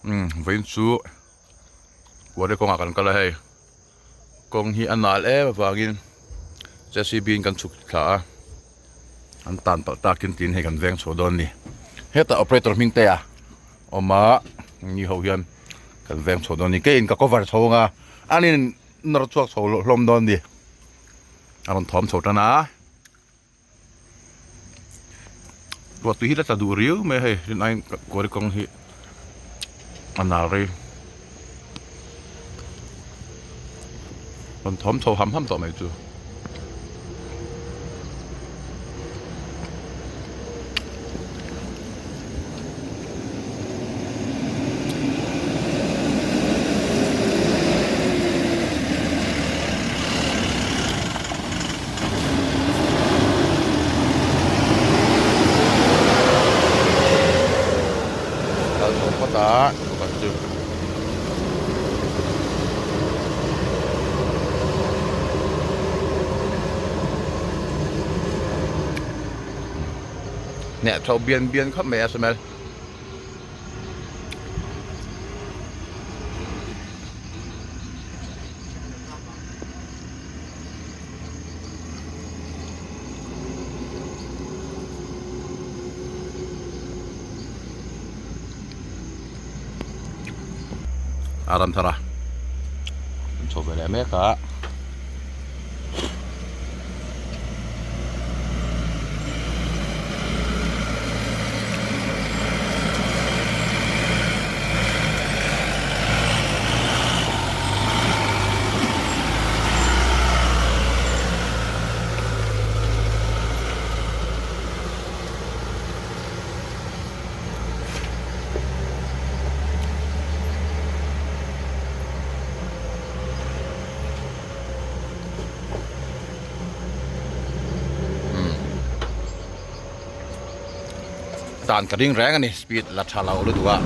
Umm vawiin chu kuari kawngah kan kal a hei kawng hi a nal em avangin J C B in kan chhuk thla a an tan palh takin tiin hei kan veng chho dawn a ni hetah operator hming te a awm a ni ho hian kan veng chho dawn a ni keiin ka cover chho ang a an in nawr chhuak chho hlawm dawn a ni a rawn thawm chho tan a. Ruahtui hi la tla duh riau mai a hei rin aiin kuari kawng hi a nal rei rawn thawm chho ham ham tawh mai chu. Kal chho phawt a pakhat chu hneh chho bian bian khawp mai a smell. A ram thar a an chho ve leh mek a. Dan ka ding reng a ni speed la tha lo lutuk a.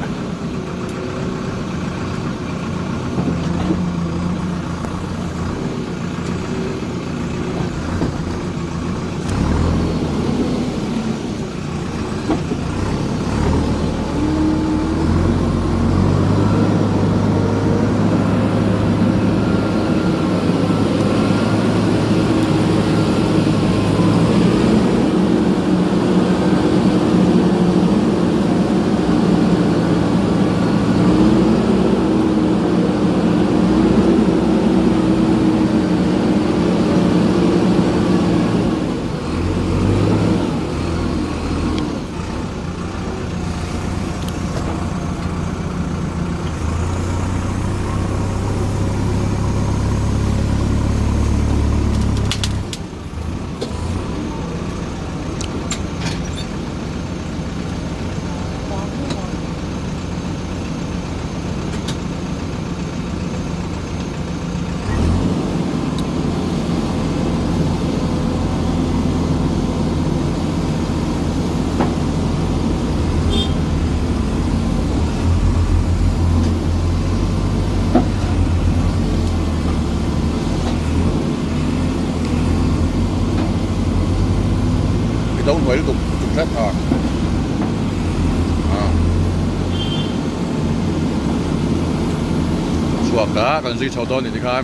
I do hnuai lutuk lutuk tlat a a chhuak a kan zui chho dawn ni tikhan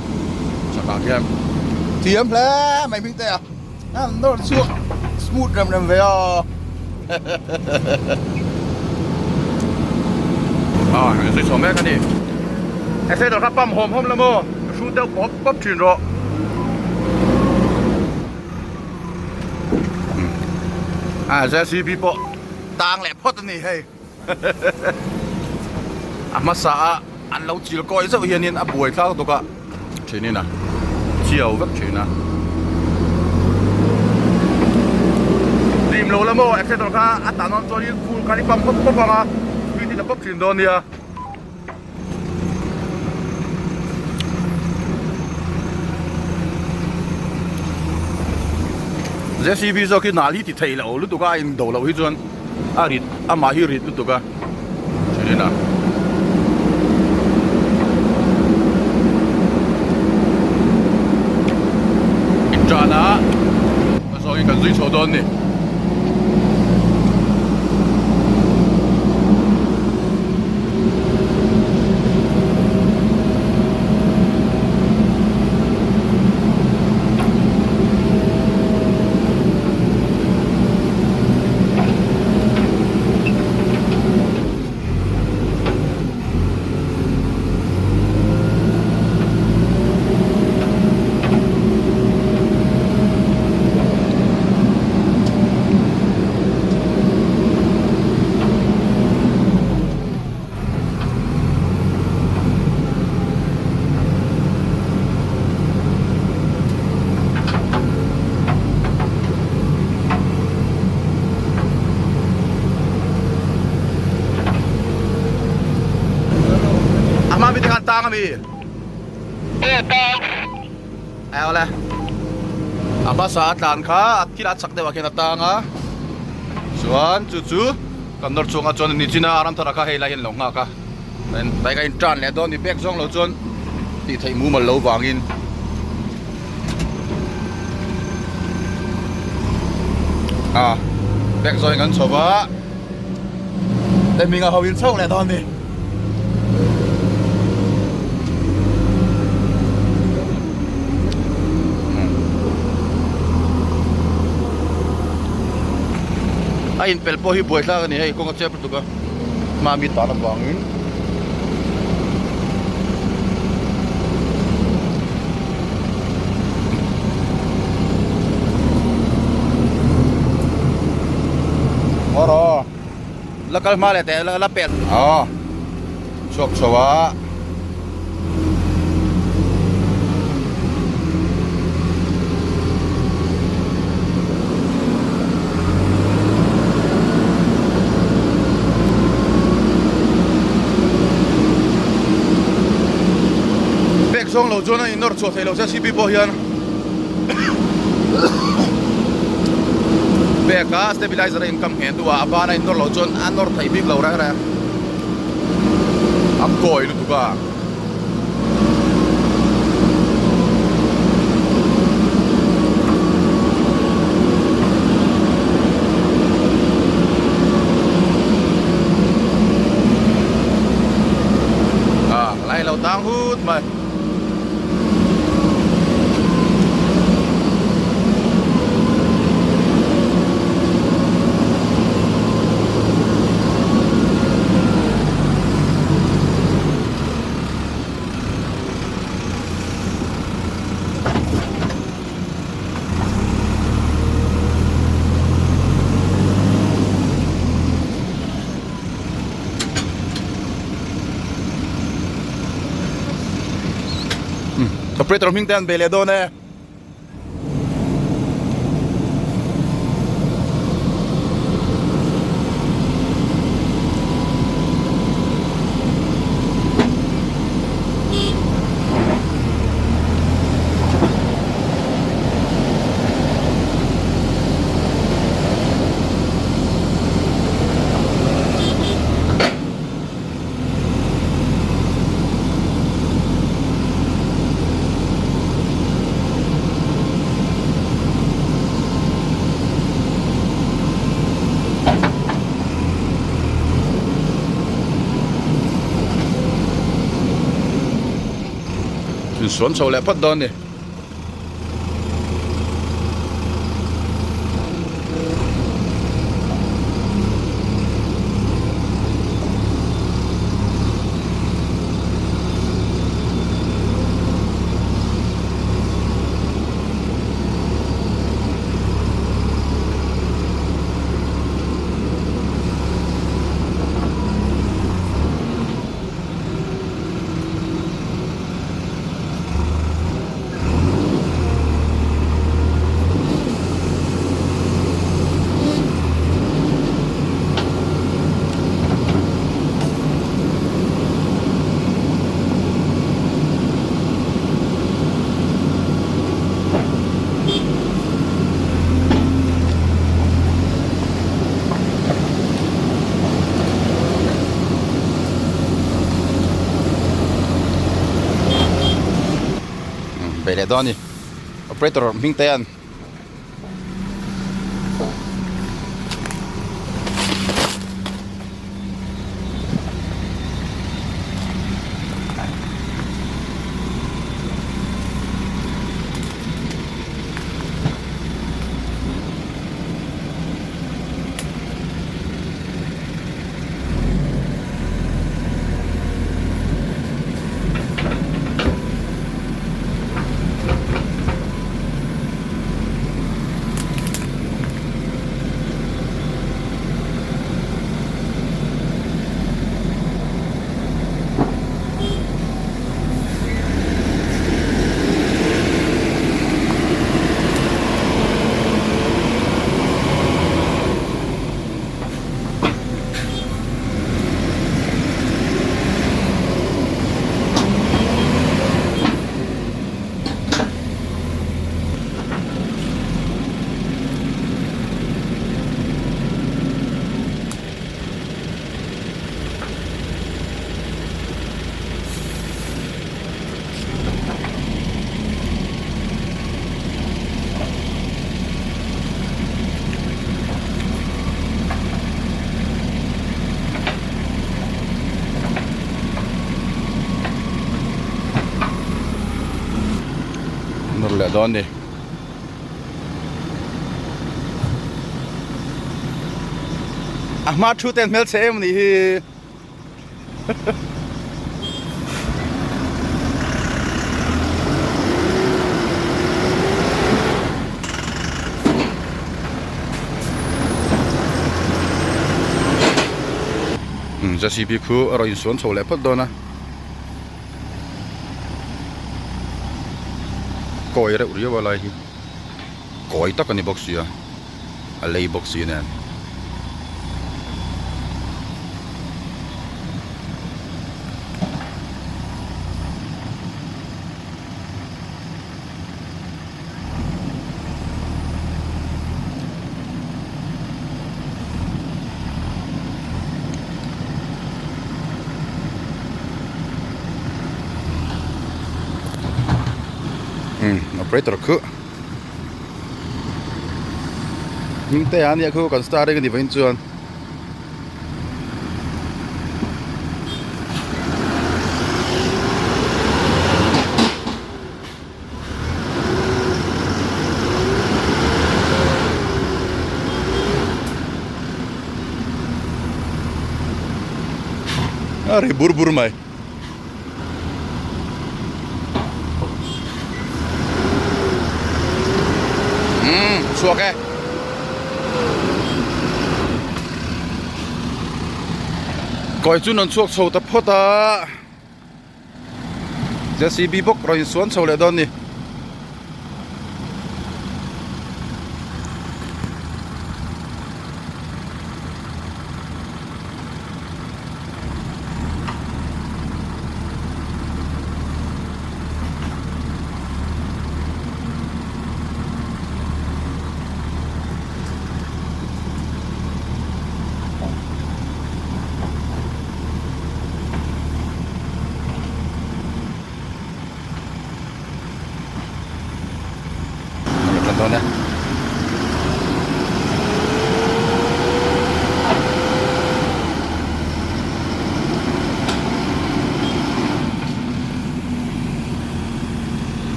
chakah khian thiam hle mai hming te a an nawr chhuak smooth rem rem ve a a kan zui chho mek a ni accelerator kha pump hawm hawm la maw hrut deuh pawp pawp thin rawh. A J C B pawh tang leh phawt a ni hei a hmasa a an lo chil kawi zeuh hianin a buai thlak tuk a thinin a chiau vek thin a dim lo la maw accelerator kha a tan dawn chuanin full khan i pump pawp pawp ang a speed in a pawp thin dawn nia. J C B zawk hi nal hi ti thei lo lutuk a a in do loh hi chuan a rit amah hi rit lutuk a then in a in tan a a zawk hi kan zui chho dawn a ni. tang ami? Aw tang. Aw le. A hmasa a tlan kha a thil a chak deuh ah khian a tang a. Chuan chu chu kan nawr chhuak a chuan ni chin a ram thar ah kha hei lai hian lo nghak a. Bike a in tan leh dawn ni bag zawng lo chuan tih theih mumal lo vangin. A bag zawng in kan chho va te hming a ho in chho leh dawn ni. A inpelh pawh hi buaithlak a ni hei kawng a chep lutuk a hma mi tan avangin Awraw la kal hma leh teh la pelh aw chhuak chho a. Pek zawng lo chuan a innawr chhuah theih loh che cp pawh hian pek a stabilizer a inkam ngheh hnuah a ban a innawr loh chuan a nawr theih bik lo reng reng a kawi lutuk a. À, lại lo tang hút mày. Operator hming te an bei leh dawn e. Insuam chho leh phawt dawn a ni. Bei leh dawn a ni operator hming te an leh dawn ni. A hma thu te an hmelchhe em anih hi. JCB khu a rawn insuan chho leh phawt dawn a kawi reuh riau a lai hi kawi tak a ni bawk sia a lei bawk si nen. Operator khu Hmingte a nia khu kan star reng a ni vawiin chuan. A ri bur bur mai. Umm chhuak e. Kawi chu an chhuak chho ta phawt a. J_c_b bawk rawn insuan chho leh dawn a ni. Dawn e.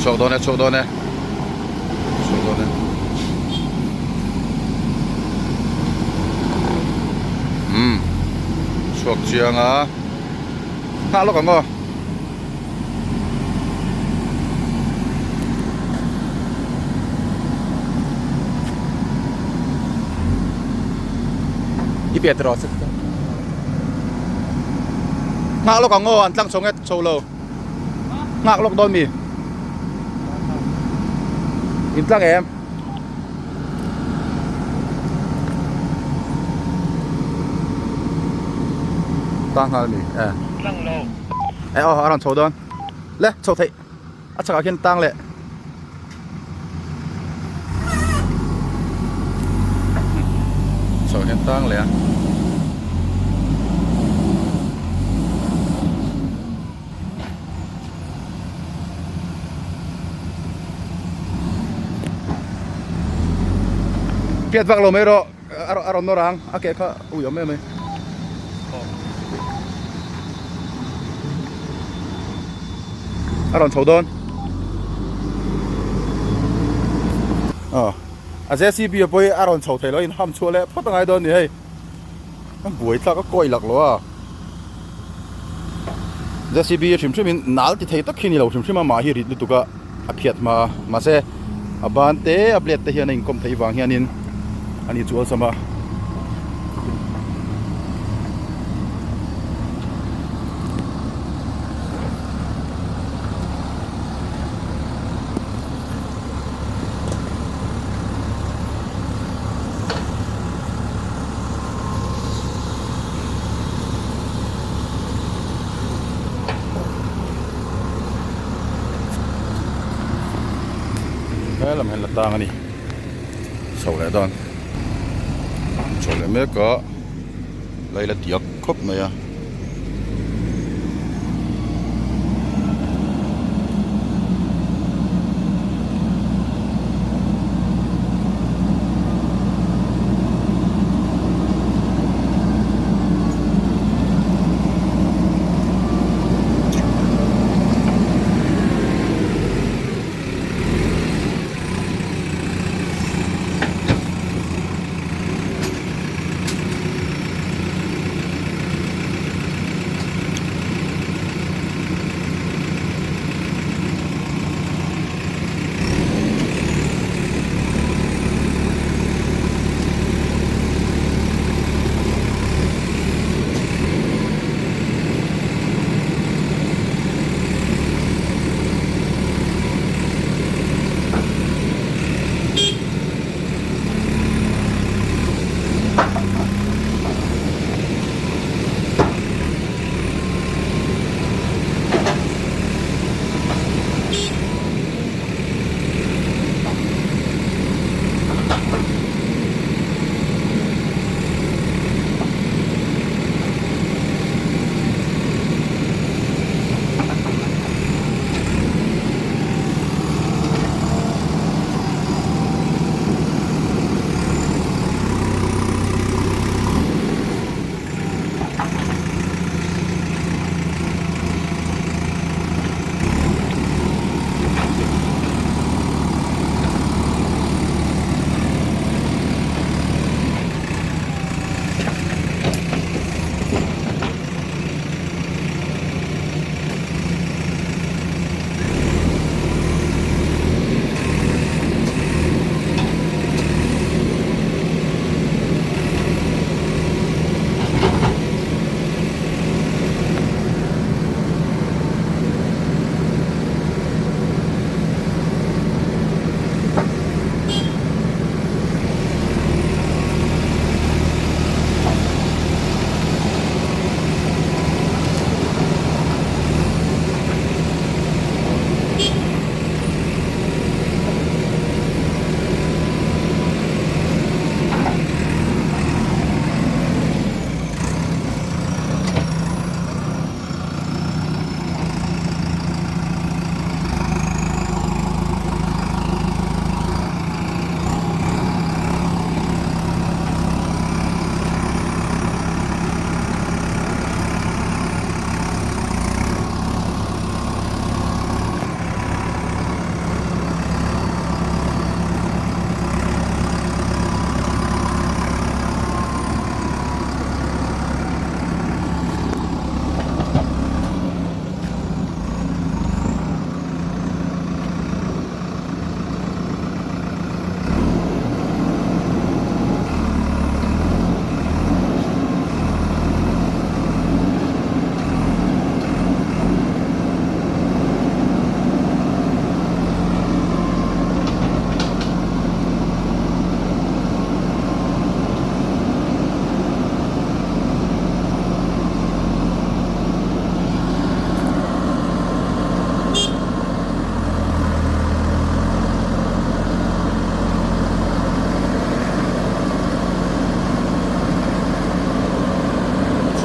Chhuak dawn e chhuak dawn e chhuak dawn e umm chhuak chiang a nghah lawk ang aw. I pian tiraw se Nghak lawk ang aw an tlang chho nge chho lo Nghak lawk dawn mi In tlang em Tang nghal mi e Tlang lo E aw a rawn chho dawn Le chho theih a chhakah khian tang leh Chho hian tang leh a. Phiat vak lo mai rawh a rawn nawr ang a ke kha ui awm em mai. A rawn chho dawn. Aw a JCB a pawh hi a rawn chho thei lo a inham chhuah leh phawt a ngai dawn a ni hei. A buai thlak a kawi lak lo a. JCB hrim hrim in nal ti thei tak hi ni lo hrim hrim a mah hi rit lutuk a a phiat hma a mahse a ban te a blade te hian a inkawm theih vang hianin ani chu awlsam a. He lam hian la tang a ni chho leh dawn chho leh mek a lei la tiak khawp mai a.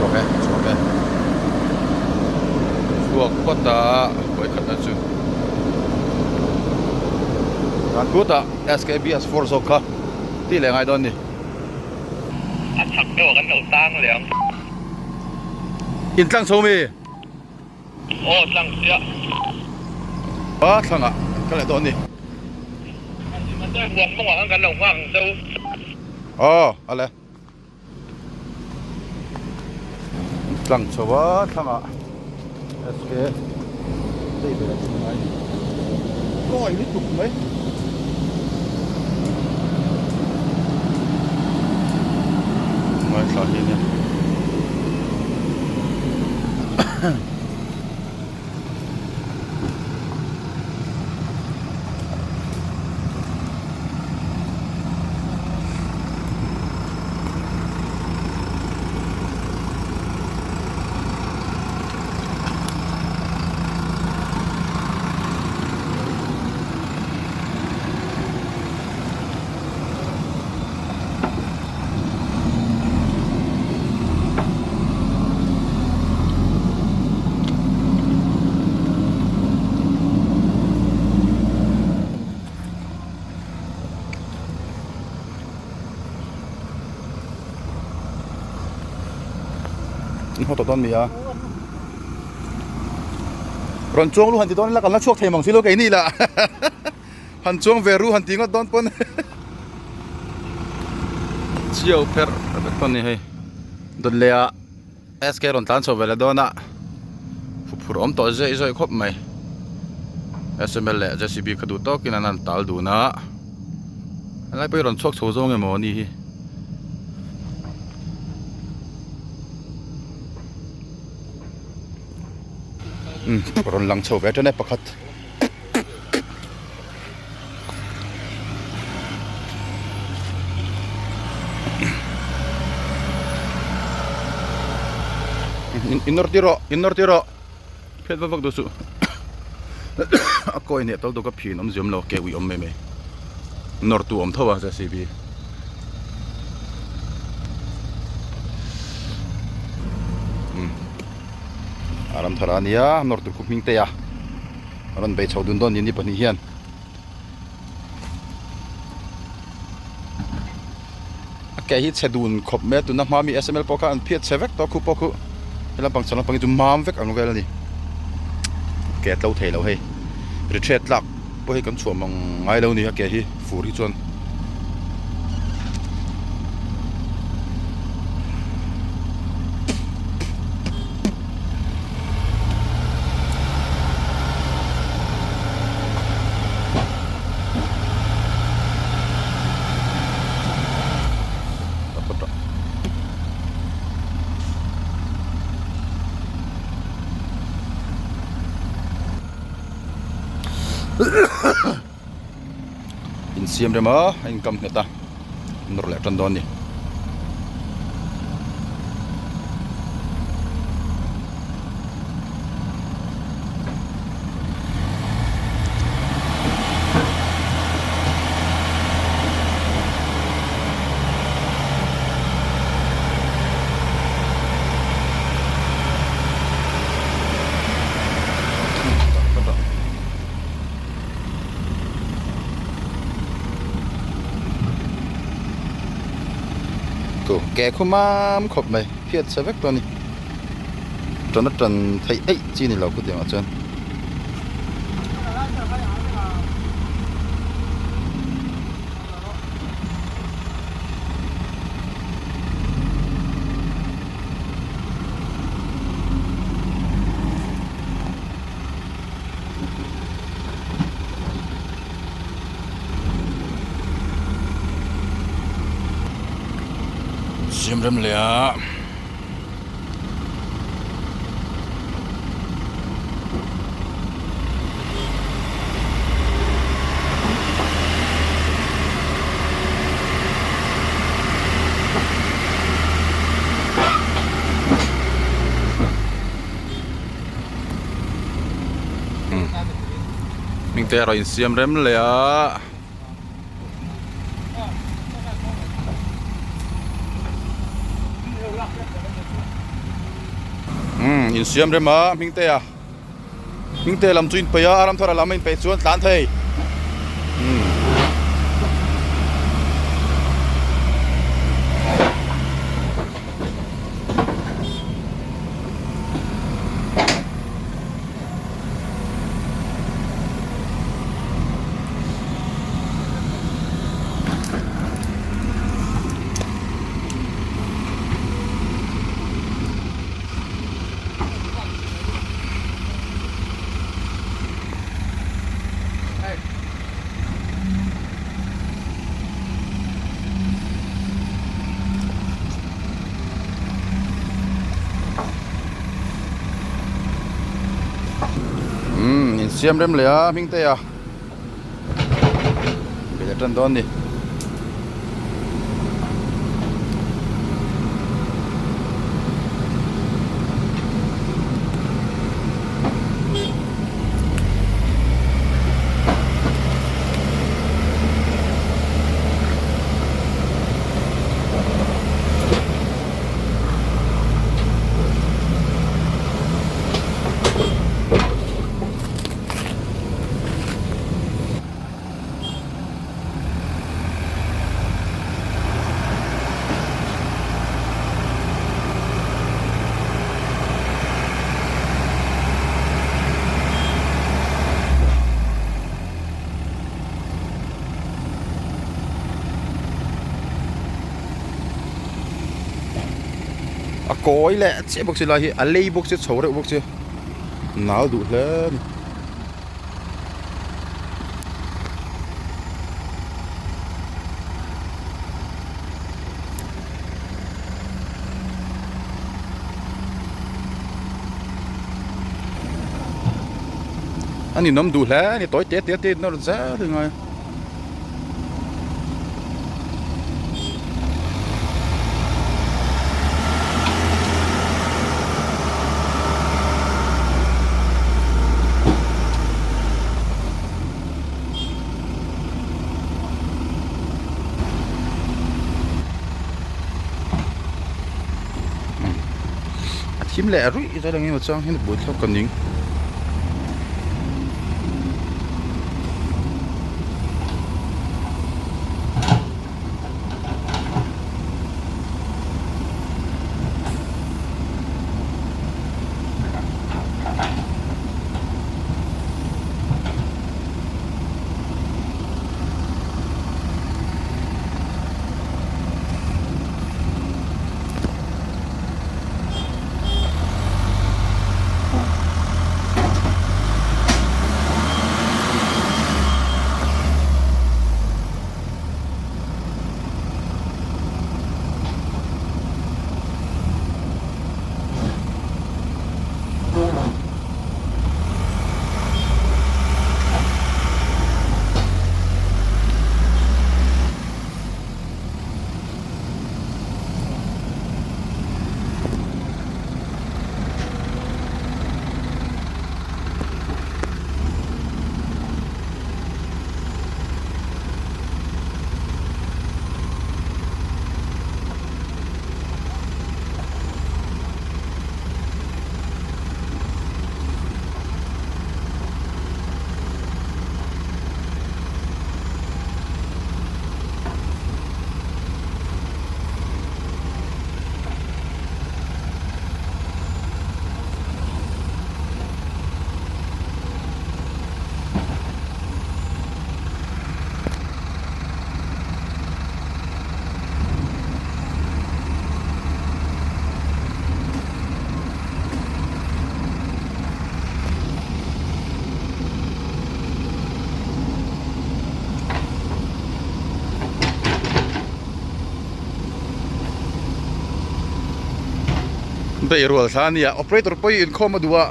Chhuak e chhuak e chhuak phawt a vawikhatna chu dan kutah S K B S four zawk kha. Tih leh ngai dawn ni. A chhak deuh ah kan lo tang leh ang. In tlang chho mi? Aw tlang chiah. A thlang ah kan kal leh dawn ni. Huan mawngah khan kan lo nghak ang cheu. Aw a le. Tlang chho a thlangah SK chei ve chu ngai ni kawi lutuk mai. Ngaithla hi ania. In haw tawh dawn mi a rawn chuang lu han ti dawn ila kan la chhuak thei mang si lo keini lah han chuang ve ru han ti ngawt dawn pawn chiau pherh vek pawn ni hei dawt leh ah SK rawn tlan chho ve leh dawn a huphurh awm tawh zeuh zeuh khawp mai SML leh JCB kha duh tawkin an han tal dun a helai pawh hi rawn chhuak chho zawng emaw a ni hi. Rawn lang chho ve tan e pakhat. In nawr tir rawh in nawr tir rawh phiat vak vak duh suh a kawi hneh tal dawk a phin awm ziam lo ke ui awm mai mai nawr tu awm tho a JCB a ram thar a nia nawr tur khu hming te a. A rawn bei chho dun dawn ni ni pahnih hian. A ke hi chhe dun khawp mai a tuna hma mi SML pawh kha an phiat chhe vek tawh a khu pawh khu he lampang chho lampang hi chu mam vek ang vel a ni. Ke a tlo thei lo hei ri thret tlak pawh hi kan chhuah mang ngai lo a ni a ke hi fur hi chuan. Insiam rem a a inkam nghet a nawr leh tan dawn a ni. Ke khu mam khawp mai phiat chhe vek tawh a ni tan a tan theih eih chi ni lo khutiangah chuan. Siam rem leh a. Hming te erawh insiam rem leh a. Umm insiam rem a hming te a hming te lam chu inpeih a a ram thar a lam a inpeih chuan tlan thei umm. Siam rem leh a Hmingtea bel a tan dawn a ni. A kawi leh chiah bawk si lai hi a lei bawk si chho reuh bawk si nal duh hle a ni. A ninawm duh hle a ni tawi te te te in a rawn zel hi ngai a. A thim leh ruih zet ang emaw chuang hian a buaithlak ka ning. Beihrual thla a nia operator pawh hi inkhawm a duh a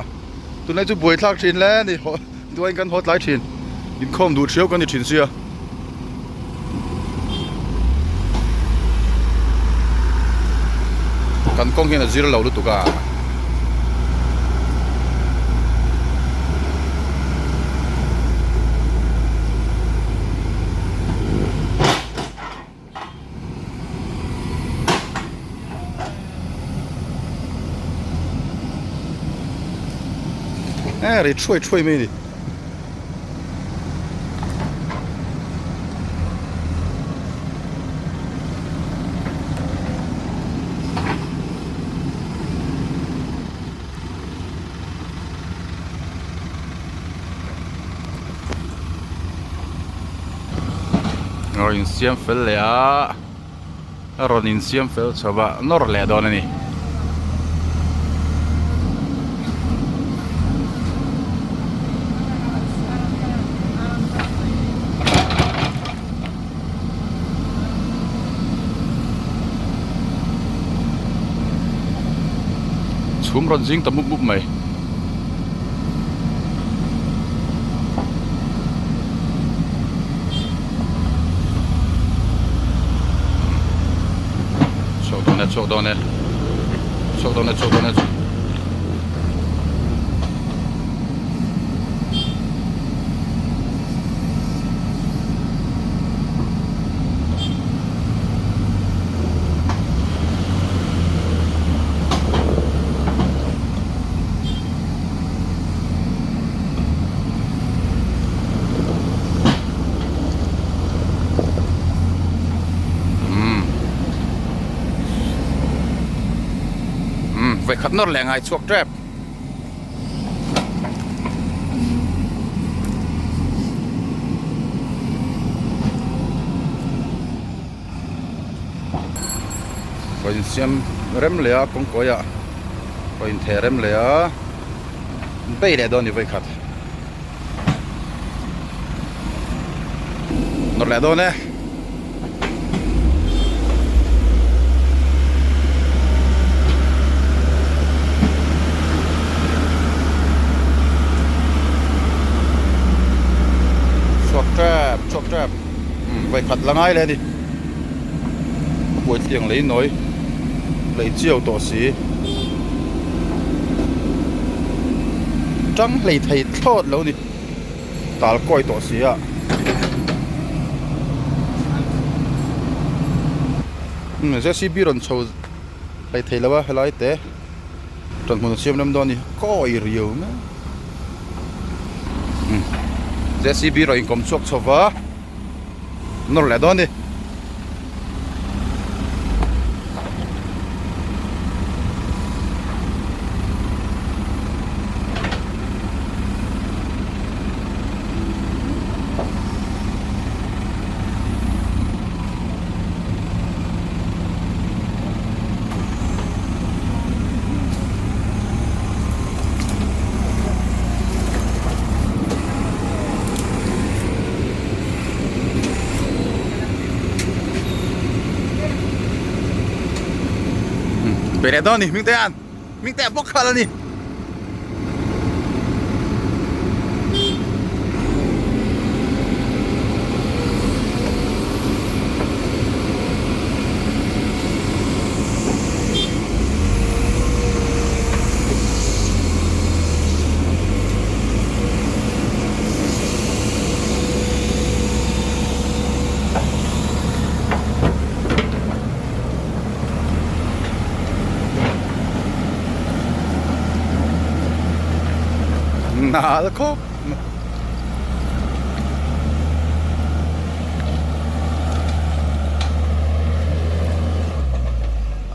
tunlai chu buaithlak thin hle a ni duain kan haw tlai thin inkhawm duh thiau kan ni thin sia. Kan kawng hian a zir lo lutuk a. E ri thuai thuai mai a ni. A rawn insiam fel leh a a rawn insiam fel chho a nawr leh dawn a ni. Chhum rawn zing ta mup mup mai. Chhuak dawn e, chhuak dawn e. Chhuak dawn e, chhuak dawn e. Umm vawikhat nawr leh ngai chhuak tep. Ka insiam rem leh a kawngkawi ah ka intheh rem leh a bei leh dawn a ni vawikhat nawr leh dawn e. Chhuak tep chhuak tep. Vawikhat la ngai leh a ni. A buai thliang lei nawi lei chiau tawh si. Tang hlei thei thlawt lo ni. Tal kawi tawh si a. JCB rawn chho hlei thei lo a helai te ṭan hmun a siam rem dawn a ni. Kawi riau mai. JCB rawn inkawm chhuak chho va nawr leh dawn a ni. Be leh dawn a ni hming te an hming te a bawk khalh a ni. Nal khawp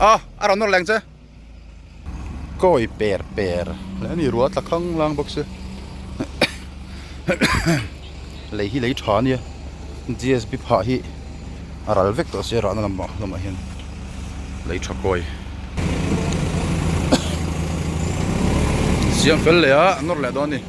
a a rawn nawr leng che kawi per per leh a ni ruah tla khang lang bawk se lei hi lei tha a nia G S B phah hi a ral vek tawh sia rahna lamah lamah hian lei tha kawi siam fel leh a nawr leh dawn a ni.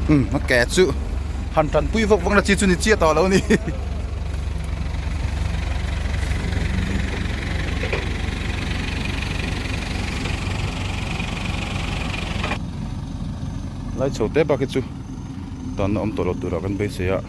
Umm a ke chu han tanpui vak vak na chi chu ni chiah tawh lo a ni. Lai chho te bak hi chu tan a awm tawh lo turah kan beisei a.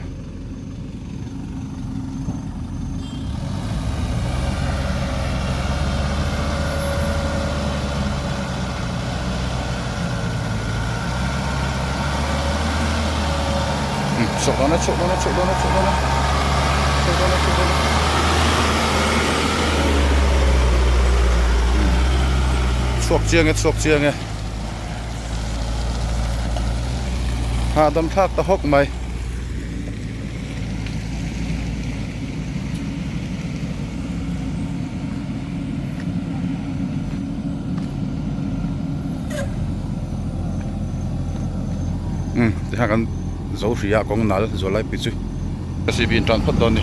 Chhuk dawn e chhuk dawn e chhuk dawn e chhuk dawn e chhuk dawn e chhuk dawn e chhuak chiang e chhuak chiang e hahdam thlak ta hawk mai. Umm tikhan kan zo hria kawng nal zual lai pui chu. J C B in tan phawt dawn a ni.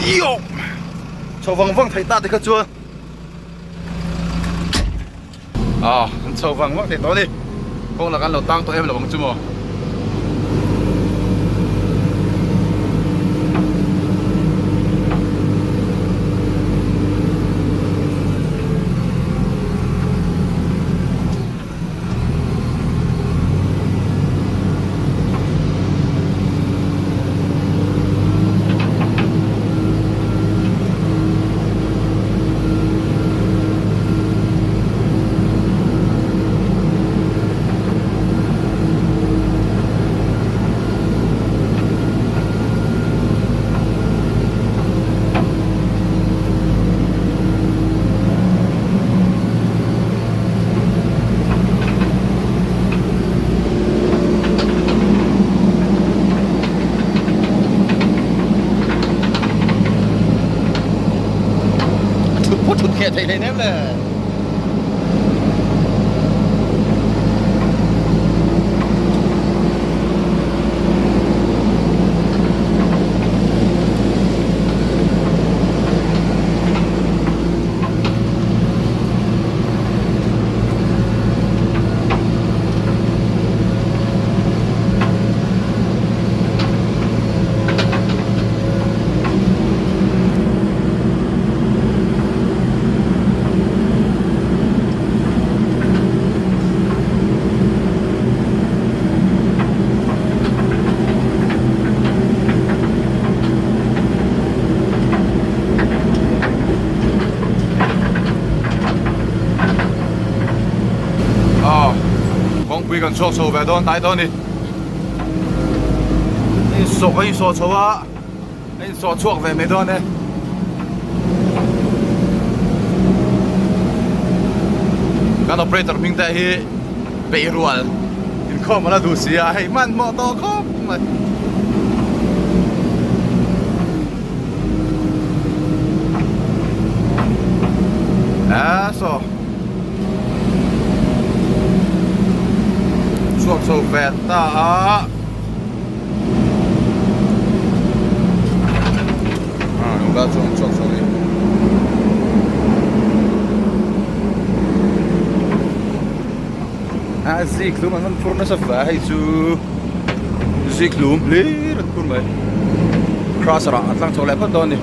Ioh! Chho vang vang thei ta te kha chuan Ah, an chho vang vang thei tawh a ni. Kawng lakah an lo tang tawh em lo ang chu maw. Thut phawt thut ngheh theih hleinem le. Aw kawngpui kan chhuak chho ve dawn hnai dawn a ni a insawh a insawh chho a a insawh chhuak ve mai dawn e kan operator hming te hi peih rual inkhawm a la duh si a hei hmanhmawh tawh khawp mai. Saw chhuak chho ve ta a nula chuan chhuak chho ni a zikhlum an rawn phur nasa ve hei chu zikhlum hlir an phur mai crusher ah a tlang chho leh phawt dawn a ni.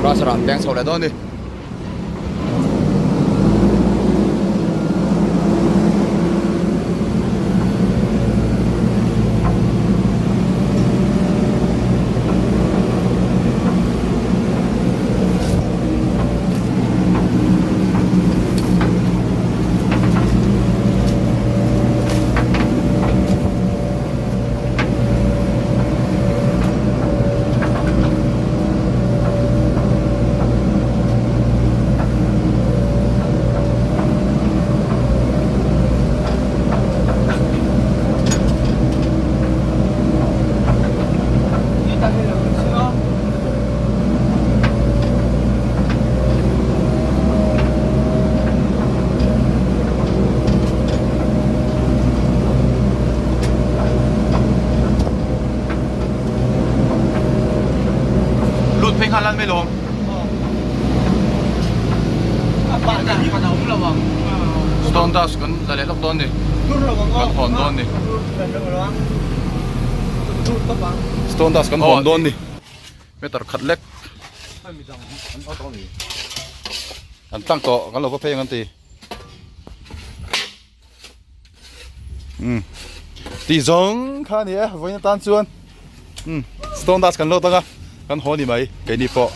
Crusher ah an peng chho leh dawn a ni. Lut phei nghal lan mai lawm. Stone dust kan la leh lawk dawn ni. Kan hawn dawn ni. Stone dust kan hawn dawn ni. Meter khat lek. An tlang tawh kan lo va phei ang an ti. Tih zawng kha a ni e vawiin atan chuan stone dust kan lo tang a kan haw ni mai keini pawh.